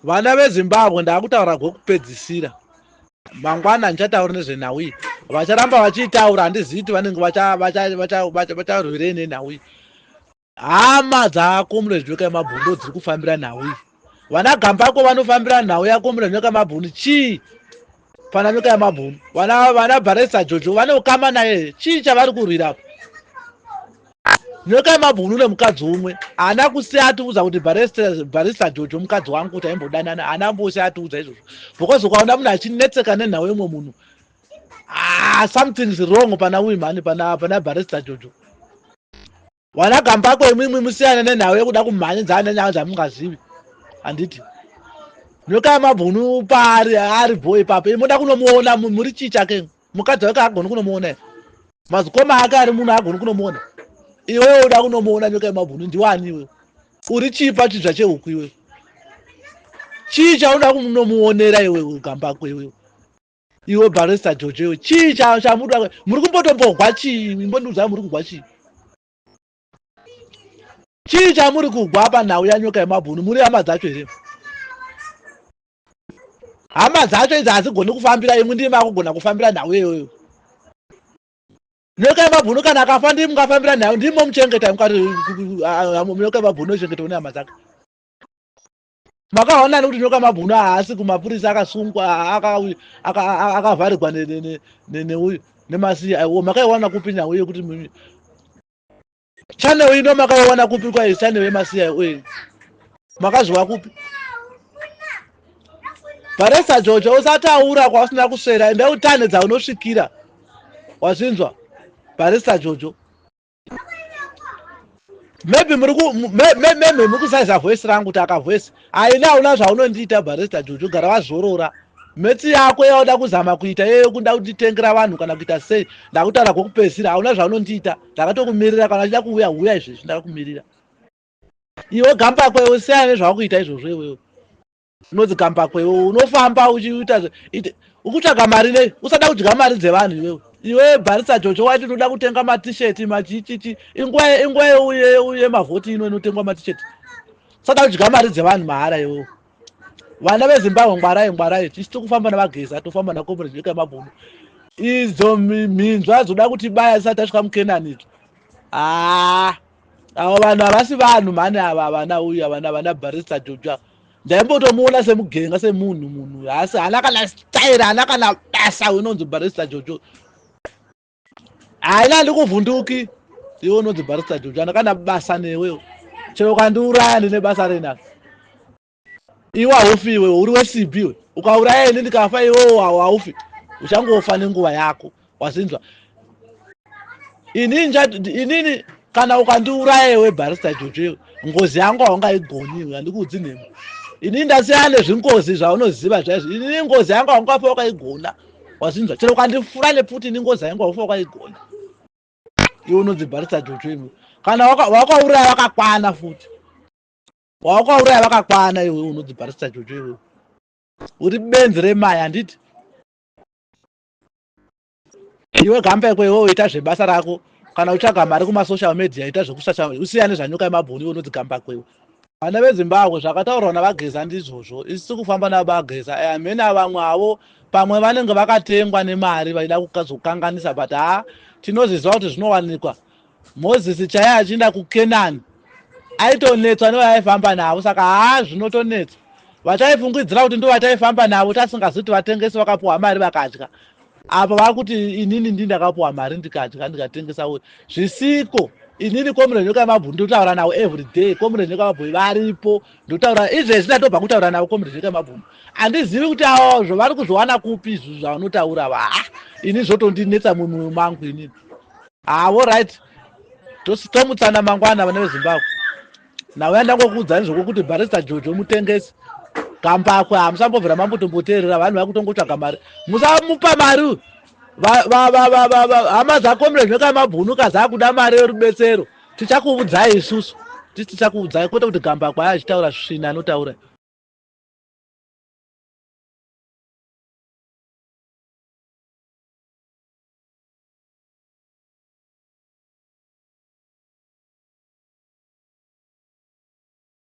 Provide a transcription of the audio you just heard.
Vana veZimbabwe, ndaakutaura kwekupedzisira. Mangwana handichatauri nezvenhau iyi. Vacharamba vachiitaura, handizivi kuti vanenge vacharwirei nenhau iyi. Hama dzaComrade Nyoka Yemabhunu ndo dziri kufambira nhau iyi. Vana Gambakwe vanofambira nhau yaComrade Nyoka Yemabhunu chii? Pana Nyoka Yemabhunu, vana Baresa Jojo vane ukama naye, chii chavari kurwira apa? Nyoka Yemabhunu nemukadzi umwe haana kusiya atiudza kuti Barista Jojo mukadzi wangu, kuti aimbodanana, haana mbosiya atiudza izvozvo, because ukaona munhu achinetseka nenhau yemwe munhu, ah, something is wrong pana uyu mhani, pana Barista Jojo. Vana Gambakwe, imwimwi musiyana nenhau yekuda kumhanyidzana nenyaya dzamungazivi, handiti? Nyoka Yemabhunu paari ari bho ipapo, imoda kunomuona muri chii chake? Mukadzi wake haagoni kunomuona here? Mazikoma ake ari muno haagoni kunomuona? Iwewe uda kunomuona Nyoka Yemabhunu, ndiwani iwewe? Uri chii pachidzva chehuku iwewe? Chii chaunoda kunomuonera iwewe, Gambakwe iwewe? Iwe Barista Jojo iwe, chii chamuda? Muri kumbotombogwa chii? Imbondiudzai, muri kugwa chii? Chii chamuri kugwa panhau yaNyoka Yemabhunu? Muri hama dzacho here? Hama dzacho idzi hadzigoni kufambira, imwi ndii makugona kufambira nhau iyoyo. Nyoka Yemabhunu kana akafa, ndii mungafambira nhau? Ndii momuchengeta? Mukati Nyoka Yemabhunu ochengetwa nehama dzake, makaona nekuti Nyoka Mabhunu haasi kumapurisa, akasungwa, akavharigwa neuyu nemasiya aiwo. Makaiwana kupi nhau yekuti channel ino? Makaiwana kupi kwai channel yemasiya uyu? Makazviwa kupi? Baresa Jojo, usataura kwausina kuswera. Enda utane dzaunosvikira, wazvinzwa, Baresa Jojo? Maybe maybe muri kusaiza voice rangu kuti akavoice haina. Hauna zvaunondiita, Barista Jojo. Gara wazorora. Metsi yako yauda kuzama kuita iyoyo, kuda kunditengera vanhu kana kuita sei, ndakutaura kwekupedzisira, hauna zvaunondiita. Ndakatokumirira, kana uchida kuuya, uya izvezvi, ndakakumirira. Iwe Gambakwe, usiyana nezvawakuita izvozvo. Iwewe unonzi Gambakwe, iwe unofamba uchiita ukutsvaga mari nei? Usada kudya mari dzevanhu iwewe. Iwe Barisa Jojo, waiti unoda kutenga matisheti machichichi. Inguva yemavhoti ino inotengwa matisheti? Usada kudya mari dzevanhu mahara iwewe. Vana veZimbabwe, ngwarai, ngwarai. Tichi tokufamba naVaGeza, tofamba naComrade Nyoka Yemabhunu. Idzo mhinzva dzoda kuti baya tisati tasvika muKenani idzo. Haa, avo vanhu havasi vanhu mhani ava. Vana uyu, avana vana Barista Jojo, ndaimbotomuona semugenga, semunhu munhu, asi haana kana style, haana kana basa. Unonzi Barista Jojo, haina, handikuvhunduki. Iwe unonzi Barista Jojo, hana kana basa newe. Chero ukandiuraya, ndine basa renako? Iwe haufi, iwe uri wesimbi iwe. Ukauraya ini ndikafa, iwewo haufi, uchangofa nenguva yako, wazinzwa? Inini kana ukandiuraya iwe Barista Jojo iwe, ngozi yangu haungaigoni iwe. Handikuudzi nhema, inini ndasiyana nezvingozi zvaunoziva zvaizvo. Inini ngozi yangu haungafa wakaigona, wazinzwa? Chero ukandifura nepfuti, ini ngozi yangu haufa wakaigona. Iwe unonzi Barista Jojo iwe, kana wakauraya vakakwana futi, wakauraya vakakwana. Iwe unonzi Barista Jojo iwe, uri benzi remai, handiti? Iwe Gambakwe iwe, uita zvebasa rako. Kana utsvaga mari kumasocial media, ita zvekusasha, usiyane zvaNyoka Yemabhunu. Iwe unonzi Gambakwe iwe. Vana veZimbabwe, zvakataurwa naVaGeza ndizvozvo. Isi tiri kufamba navaGeza. Amene vamwe avo pamwe vanenge vakatengwa nemari, vaida kuzokanganisa, but ha, tinoziziva kuti zvinowanikwa. Mozisi chaiye achienda kuKenani aitonetswa nevaaifamba navo, saka haa, zvinotonetsa. Vachaifungidzira kuti ndo vataifamba navo, tasingazivi kuti vatengesi vakapiwa mari vakadya. Apa vakuti inini ndi ndakapiwa mari ndikadya, ndikatengesa uyu zvisiko. Inini Comrade Nyoka Yemabhunu ndotaura navo every day. Comrade Nyoka Yemabhunu varipo, ndotaura izvezvi, ndatobva kutaura navo Comrade Nyoka Yemabhunu. Handizivi kuti avo zvavari kuzviwana kupi izvi zvavanotaura va. Ini zvotondinetsa mumwoyo mangu inini. Havo, right, tomutsana mangwana, vana veZimbabwe. Nauya ndangokuudzani zvokuti Barista Jojo mutengesi. Gambakwe, hamusambobvira mambotomboteerera vanhu vakutongotsvaga mari. Musamupa mari. Hama dzaComrade Nyoka Mabhunu kazakuda mari yerubetsero, tichakuudzai isusu. Tisi tichakuudzai, kwete kuti Gambakwe achitaura svina anotaura.